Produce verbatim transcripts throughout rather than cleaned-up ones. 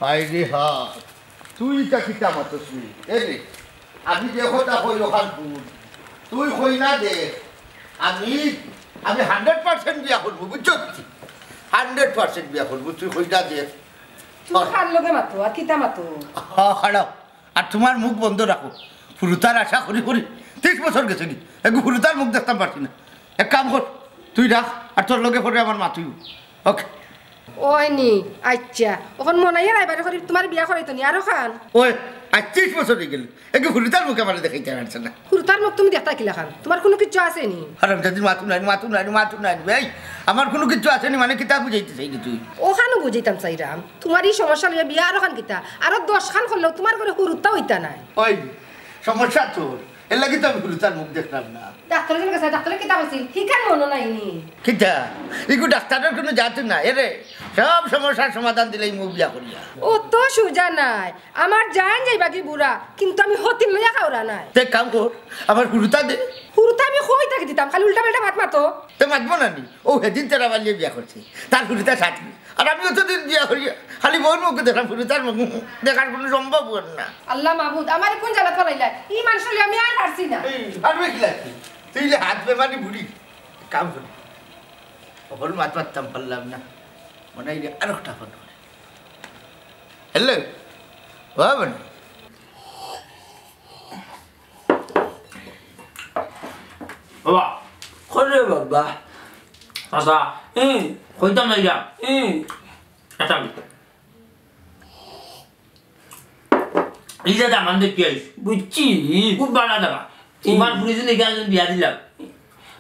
হায় রে হায়, তুই ইতা কিতা মাতস রে? এ রে, আমি যে কথা কই অখান হুন, তুই কইনা দেখ, আমি, আমি hundred percent বিয়া করমু, বুঝছস? Hundred percent বিয়া করমু, তুই কইনা দেখ। তুমি কার লগে মাতো আর কিতা মাতো? হ, হারাও। আর তুমার মুখ বন্ধ রাখো। হুরুতার আশা করি করি তিরিশ বছর গেছে নি, এগু হুরুতার মুখ দেখতাম পারছি না। এক কাম কর, তুই রাখ, আর তোর লগে পরে আমার মাতইমু। ওকে। ওই নি, আইচ্ছা। অখন মনাইয়া রায়বারে করি তুমার বিয়া করাইতো নি, আরো খান। ওই, আইজ তিরিশ বছর অইগেল, এগু হুরুতার মুখ আমারে দেখাইতে পারছে না। হুরুতার মুখ তুমি দেখতা কিলাখান? তুমার কুনু কিচ্ছু আছে নি? হারামজাদির মাতু নাই, মাতু নাই, মাতু নাই, এই, আমার কুনু কিচ্ছু আছে নি, মানে কিতা বুঝাইতে চাইলি তুই? অখানউ বুঝাইতাম চাইরাম। তুমার ই সমস্যা লইয়া বিয়া আরো খান কিতা? আরো দশ খান করলেও তুমার ঘরো হুরুতা অইতা নায়। ওই, সমস্যা তোর, এরলাগি তো আমি হুরুতার মুখ দেখরাম না। ডাক্তারর গেছে, ডাক্তারে কিতা কইছিল? হিখান মনো নাই নি। কিতা? ইগু ডাক্তারর কুনু জাত না, এরে, সব সমস্যার সমাধান দিলাইমু বিয়া করিয়া। অত সুজা নায়। আমার জান যাইবাগি বুড়া, কিন্তু আমি হতিন লইয়া খাওরা নায়। তে কাম কর, আমার হুরুতা দে। হুরুতা আমি কই থাকি দিতাম, খালি উল্টা পাল্টা মাত মাতো। তে মাতবো না নি? ও হেদিন তেরা বালিয়ে বিয়া করছি, তার হুরুতা সাথী। আর আমি অতদিন বিয়া করি, খালি বউর মুখ দেখলাম, হুরুতার মুখ দেখার কুনু সম্ভব অর না। আল্লাহ মাবুদ, আমারে কুন জ্বালাত ফালাইলা? ই মানুষরে আমি আর পারছি না। এই, পারবে কিলা? তুই যে হাত বেমারি বুড়ি, কাম কর। অখন মাত মাততাম পারলাম না, মনে হয় আরো একটা ফোন করে। হ্যালো, বাবা না। বাবা। করে বাবা। আচ্ছা, হুম। কইতাম না ইয়া। হুম। আচ্ছা। এই যে দামান দেখি আইস। বুঝছি। খুব বালা দামান। হুম। তুমার ফুরিরে নিয়া একজন বিয়া দিলাম।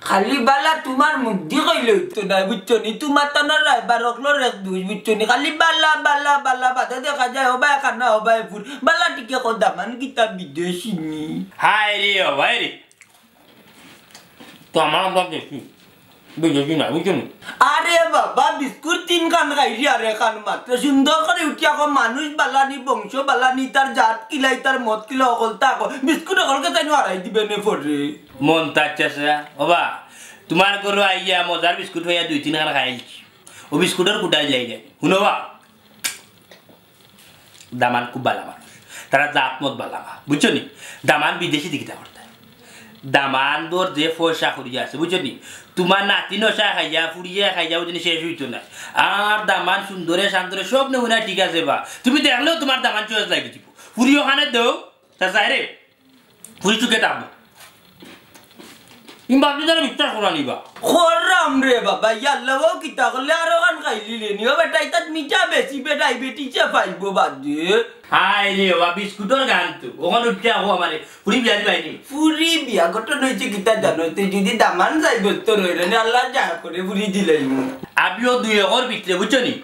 খালি বালা তুমার মুখদি কইলে অইতো নায়, বুঝছো নি? তুমার তান রায়বার অকলর এক দুষ, বুঝছো নি? খালি বালা, বালা, বালা, বাদে দেখা যায় হবায় কানা, হবায় ফুর। বালা টিকে কও দামান কিতা বিদেশি নি? হায় রে, ও ভাই রে। তো আমার আব্বা দেশি, বিদেশি না, বুঝছো নি? আরে বাবা, বিস্কুট তিনখান খাইলি আর এখান মাত্র। সুন্দর করি উঠিয়া কও, মানুষ বালা নি, বংশ বালা নি, তার জাত কিলা, তার মত কিলা, হকলতা কও। বিস্কুট হকলকে তাইন হারাই দিবে নে পরে। মন তার চাচা, ও বা, তুমার ঘরো আইয়া মজার বিস্কুট পাইয়া দুই তিনখান খাইলছি। ও বিস্কুটর কুটায় যাই যায়। হুনো বা, দামান খুব বালা মানুষ, তারা জাত মত বালা মা, বুঝছো নি? দামান বিদেশি দিকে করতে, দামান্দর যে পয়সা করি আছে, বুঝছো নি? তুমার নাতি নশা খাইয়া, ফুরিয়া খাইয়া, ওই জন্য শেষ অইতো না। আর দামান সুন্দরে শান্তরে সব নমুনা ঠিক আছে বা, তুমি দেখলেও তুমার দামান চয়েস লাগি দিব। ফুরি অখানে দেও, তা যায় রে। ফুরি চুকে থাকবো। ইম বাপরে তারা মিথ্যা করা নিবা। কররাম রে বাবা, ইয়াল্লা, ও কিতা করলে আরো খান খাইলিলে নি? ও বেটা, ইতাত মিঠা বেশি, বে ডায়াবেটিসে পাইবো বাদে। হায় রে বাবা, বিস্কুটর গান তো। অখন উঠিয়া কও আমারে, ফুরি বিয়া দিবায় নি? ফুরি বিয়া ঘটনা অইছে কিতা জানো? তে যদি দামান যাই ব্যস্ত রইলে নি, আল্লাহ যা করে ফুরি দিলাইমু। আমিও দুই একর ভিতরে, বুঝছো নি?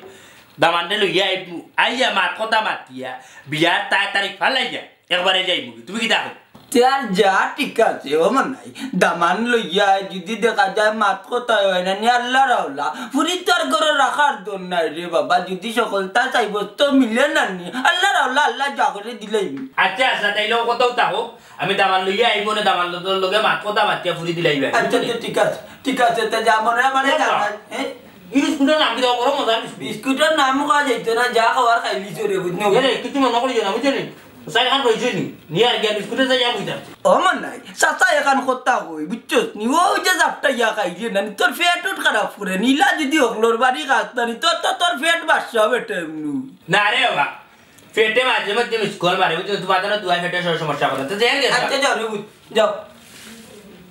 দামানরে লইয়া আইমু, আইয়া মাত কথা মাতিয়া, বিয়ার তাই তারিখ ফালাইয়া, একবারে যাইমু। তুমি কিতা কও? তে আর যা ঠিক আছে, ও মনাই। দামান লইয়া যদি দেখা যায় মাত কথা হয় না নি, আল্লাহ রাওলা। ফুরি তো আর ঘরো রাখার দর নাই রে বাবা, যদি সকলতা চাইবো তো মিলে না নি। আল্লাহ রাওলা, আল্লাহ যা করে দিলাইমু। আচ্ছা, আচ্ছা, তাইলে ও কথাও তা হোক। আমি দামান লইয়া আইমু না, দামান লগে মাত কথা মাতিয়া ফুরি দিলাইবা। আচ্ছা, আচ্ছা, ঠিক আছে, ঠিক আছে, তে যা মনে হয় মানে যা। জানাই, হ্যাঁ? এই বিস্কুটর নাম কিতা? বড় মজার বিস্কুট। বিস্কুটর নাম কওয়া যাইতো না, যা খাওয়ার খাইলিছো রে, বুঝছো? এ রে, কিছু মনে করিও না, বুঝছো নি? চাইর খান রইছে নি? নিয়া আর গিয়া বিস্কুটে যাইয়া বইতাম। ও মনাই, চাচা এখান কথা কই, বুঝছস নি? ও যে জাপটা ইয়া খাইছে না নি, তোর পেট উঠ খারাপ করে, নিলা যদি হকলর বাড়ি খাস না নি, তোর তো তোর পেট বাসা বেটা এমনু। না রে বাবা, পেটে মাঝে মধ্যে মিস কল মারে, বুঝছো? তোমার তো দুয়াই পেটে সব সমস্যা করে। তো যাই গেছে। আচ্ছা, যাও রে, বুঝ-, যাও।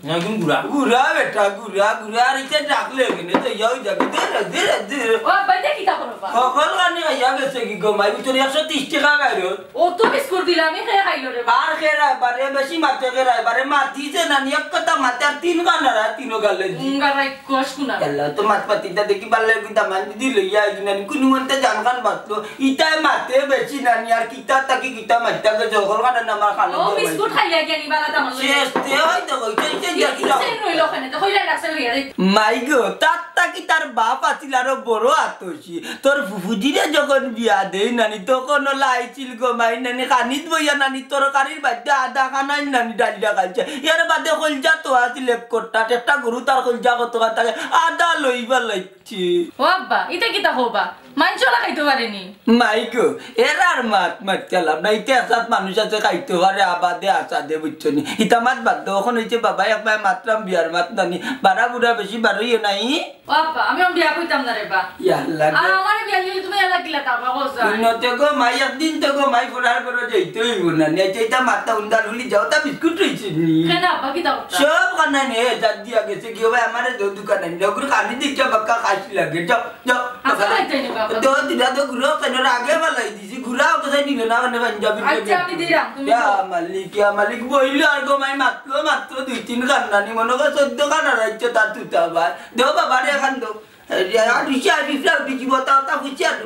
না, একদম গুড়া। গুড়া বেটা, গুড়া, গুড়া, আর ইতে ডাকলে কেনে? তো ইয়াও যাবে, ধীরে, ধীরে, ধীরে। ও, বাইতে কিতা করো বা? হকল কানি খাইয়া গেছে কি গো, মাই ভিতরে একশো তিরিশ টাকা গাইরো। ও তো বিস্কুট দিলাম, আমি খেয়ে খাইলো রে বা। আর খেয়ে রায় বারে, বেশি মাতে খেয়ে রায় বারে, মাতিছে না নি, এক কথা মাতে আর তিন কান আর তিনও গালে দি। উঙ্গা রাই কষ কুনা। আল্লাহ, তো মাত পাতিটা দেখি বাল্লা একটু দামান যদি লইয়া আইছি না নি, কুনু মন্তে জান খান বাঁচলো। ইতায় মাতে বেশি না নি, আর কিতা তাকি কিতা মারতা গেছে, হকল কানে না আমার খানো ও, দিয়ে বিস্কুট মারছে। খাইয়া গিয়া নি বালা দামান লইয়া। শেষ তে হয় তো কইছে, এই যে এই কিতা কিসেন রইল ওখানে? তো কইলা রাখছে লইয়া রে। মাই গো, তার তাকি তার বাপ আছিল আরো বড় আতসি। তোর ফুফুজিরে যখন বিয়া দেই নানি, তখন ওলা আইছিল গো মাই নানি, খানিত বইয়া নানি, তরকারির বাদে আধা খানাই নানি ডালিয়া খাইছে। এর বাদে কলজা তো আছিল এক কট্টা, একটা গরু তার কলজা কত থাকে, আধা লইবা লাগছে। ও আব্বা, ইতা কিতা কও বা? মাইনষে অলা খাইতো পারেনি। মাই গো, এরার মাত মাততাম না। ইতে আসাত মানুষ আছে খাইতো পারে, আবাদে আসাদে, বুঝছো নি? ইতা মাত বাদ দেও, অখন অইছে বাবা এক বায় মাতরাম বিয়ার মাত নানি, বাড়া বুড়া বেশি বাড়াইও নাই। ও আব্বা, আমি অখন বিয়া কইতাম না রে বা। ইয়া আল্লাহ গো। আর আমারে বিয়া দিলে তুমি এলা কিলা তাবা কইছো? ইনো তে গো মাই, একদিন তে গো মাই ফুরার ঘরো যাইতে অইবো না নি। আচ্ছা, ইতা মাততা উন্দাল হুলি যাও, তা বিস্কুট রইছে নি? কেন আব্বা, কিতা করতা? সব কানা নে, জাত দিয়া গেছে, কিও ভাই আমারে দো দুকান আনি, ওগুলো খালি দিকে বাক্কা খাসি লাগে, যাও। যাও, আসলে বাবা। তাই নি বাবা। তো দিদা তো ঘুরো, কেন আগে বালাই দিছি, ঘুরা ওকে সাই দিল না, মানে পাঞ্জাবি আচ্ছা, আমি দিলাম, তুমি ইয়া যাও। মালিক, ইয়া মালিক, বইল আর গো মাই মাত্র, মাত্র দুই তিন কান্নানি, মনে করে চোদ্দ কান্না রাখছে তার তুতা ভাই। দেও বাবা রে, এখান দেও। আর রিসা, রিসা, বিজি বতা, তা বুঝছে আর।